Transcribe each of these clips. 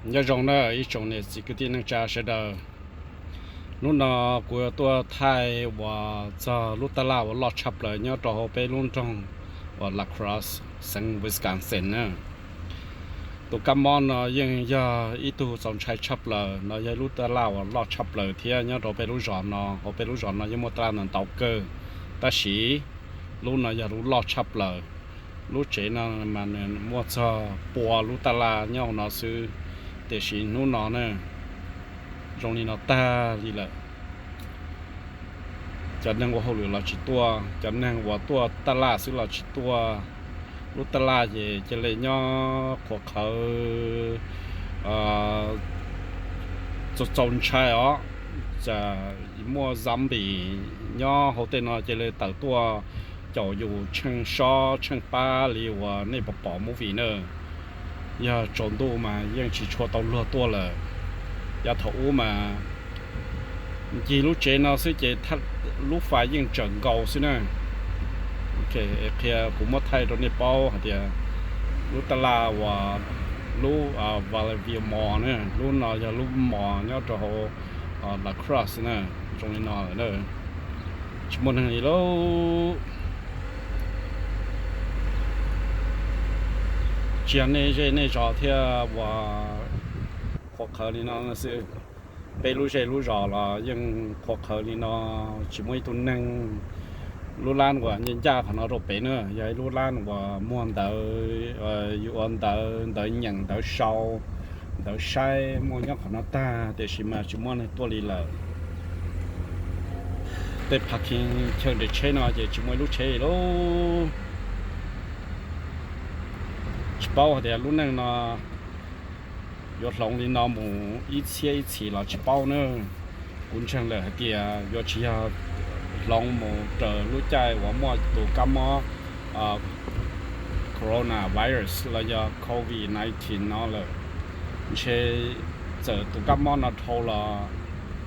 Nyob zoo na ib tsoom niam txiv kwv tij neej tsa sawv daws. Hnub no kuv yuav tuaj thaij uas txog lub taj laj uas loj tshaj plaws nyob rau hauv peb lub nroog uas La Crosse, xeev Wisconsin na. Tus kab mob no yeej yog ib tug txaus ntshai tshaj plaws, no yog ib lub taj laj uas loj tshaj plaws thiab nyob rau peb lub zos no. Hauv peb lub zos no yeej muaj taj laj ntau ntau kawg, tab sis lub no yog lub loj tshaj plaws. Lub tsev no mas nws muaj txog pua lub taj laj nyob hauv no xwb. Tiam sis hnub no na, zoo li no tag li lawm. Cov neeg ua hauj lwm los tsis tuaj, cov neeg uas tuaj taj laj xwb los tsis tuaj. Lub taj laj ces cia li nyob qhuav qhawv txaus ntshai os. Tsam muaj zombie nyob hauv tej no cia li tawm tuaj caum yus tsheej sob tsheej pab li uas nej pom pom movie na. Yog tsaus ntuj mas yeej tsis tshua tau luag tuaj lawm. Yav thaum ub mas ncig lub tsev no xwb ces lub fais yeej tsawm nkaus xwb na. Qhia kuv muab thaij rau nej paub hais tias lub taj laj uas lub Valley View Mall na, lub no yog lub mall nyob rau hauv La Crosse na, zoo li no lawm. Tsis muaj neeg li lauj. Tsis yog nej zej nej zos thiab uas qhuav qhawv li no xwb. Peb lub zej lub zos los yeej qhuav qhawv li no, tsis muaj ib tug neeg. Lub lab uas ncaj ncaj qhov no rau pem na yog ib lub lab uas muag ntawv, yus ua ntawv, ntawv nyeem, ntawv sau, ntawv saib muaj nyob qhov no tag, tiam sis mas tsis muaj neeg tuaj li lawm. Tej parking chaw nres tsheb no ces tsis muaj ib lub tsheb li lauj. Tsis paub hais tias lub neej no yuav hloov li no mus ib txhiab ib txhis los tsis paub na. Kuv ntseeg lawm hais tias yuav tsis yog hloov mus raws lub caij uas muaj tus kab mob coronavirus los yog covid nineteen no lawm. Ntshe txawm tus kab mob no dhau los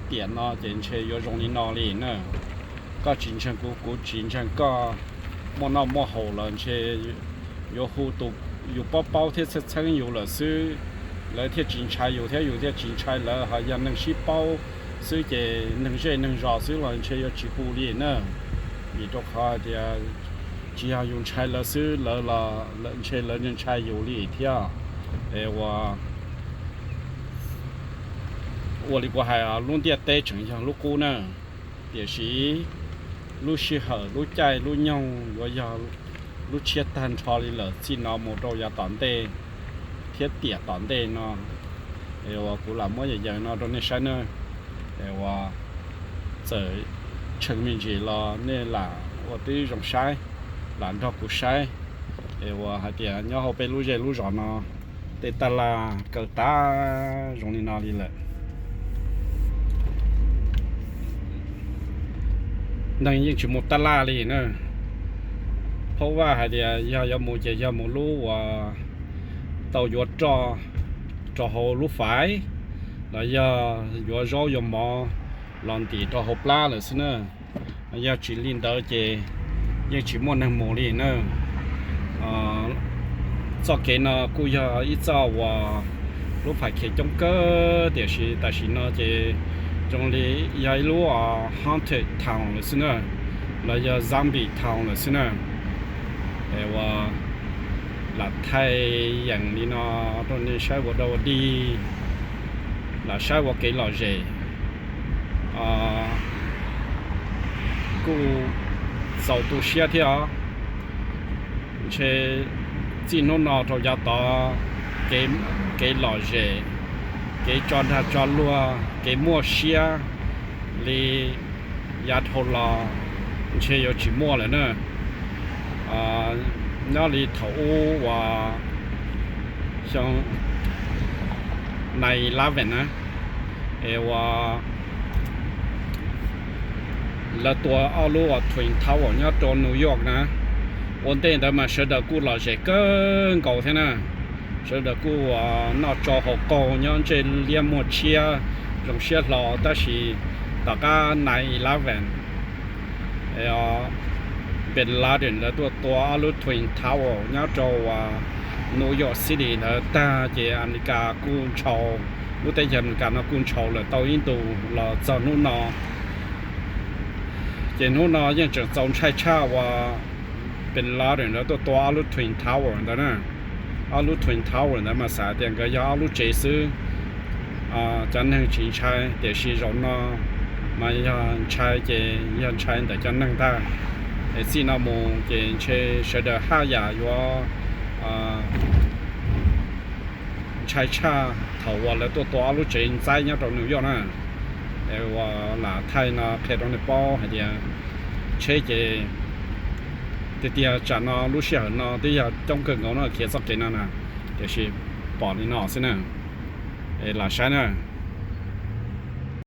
tiam no ces ntshe yuav zoo li no li na. Koj tsis ntseeg kuv, kuv tsis ntseeg koj, muaj noj muaj haus los ntshe yuav hu tus yus paub paub thiab txheeb txheeb yus lawm xwb, lawv thiaj tsis ntshai yus thiab yus thiaj tsis ntshai lawv. Ho yog neeg sib paub xwb ces neeg zej neeg zos xwb los ntshe yuav tsis hu li na. Vim rau qhov hais tias tsis yog yus ntshai lawv xwb, lawv los ntshe lawv ntshai yus li thiab. Es ua li kuv hais, lub ntiaj teb tseem yog lub qub na, tiam sis lub sij hawm, lub caij, lub nyoog yuav yog lub tshiab tag nrho li lawm txij no mus rau yav tom ntej thiab tiam tom ntej no. Es uas kuv lam muab yam yees no rau nej saib na. Es uas txawm tshee me ntsis los nej lam ua tib zoo saib, lam nrog kuv saib. Es uas hais tias nyob hauv peb lub zej lub zos no tej taj laj kaw tag zoo li no li lawm. Neeg yeej tsis mus taj laj li na. Phaub vaj hais tias yog yuav mus ces yog mus lub uas tau yuav roj rau hauv lub faiv, los yog yuav zaub yuav mov los ntim rau hauv plab lawm xwb na. Yog tsis li ntawd ces yeej tsis muaj neeg mus li na. Txoj kev no kuj yog ib txoj uas lub fais khiav coob kawg, tiam sis tam sim no ces zoo li yog ib lub haunted town lawm xwb na, los yog zombie town lawm xwb na. Es uas lam thaij yeem li no rau nej saib ua dau ua dig, lam saib ua kev lom zem. Kuj txaus tu siab thiab os. Ntshe txij hnub no rau yav tod, kev lom zem, kev tso dag tso luag, kev muaj siab li yav dhau los ntshe yuav tsis muaj lawm na. Nyob li thaum ub uas xyoo nine eleven na, es uas lawv tua ob lub uas Twin Tower nyob rau New York na, ua ntej ntawd mas sawv daws kuj lom zem kawg nkaus thiab na. Sawv daws kuj noj tsau haus qaug nyob ntsej liab muag tshiab, zoo siab hlo, tab sis tom qab nine eleven, Bin Laden lawv tuaj tua ob lub Twin Tower nyob rau uas New York City ntawd tag ces Amelikas kuj ntshau, lub teb chaws Amelikas no kuj ntshau lawm tau ib ntus los txog hnub no. Ces hnub no yeej tseem txaus ntshai tshaj uas Bin Laden ntawd tuaj tua ob lub Twin Tower ntawd na. Ob lub Twin Tower ntawd mas xav tias nkawd yog ob lub tsev xwb, cov neeg tsis ntshai, tiam sis zaum no mas yog ntshai ces yog ntshai ntawm cov neeg ntag. Es txij no mus ces ntshe sawv daws haj yam yuav ntshai tshaj thaum uas lawv tuaj tua ob lub tsev ntxaib nyob rau New York na. Es uas lam thaij no qhia rau nej paub hais tias tsheb ces tiag tiag tsam no lub sij hawm no twb yog coob kawg nkaus no khiav txoj kev no na, tiam sis pom li no xwb na. Es lam saib na.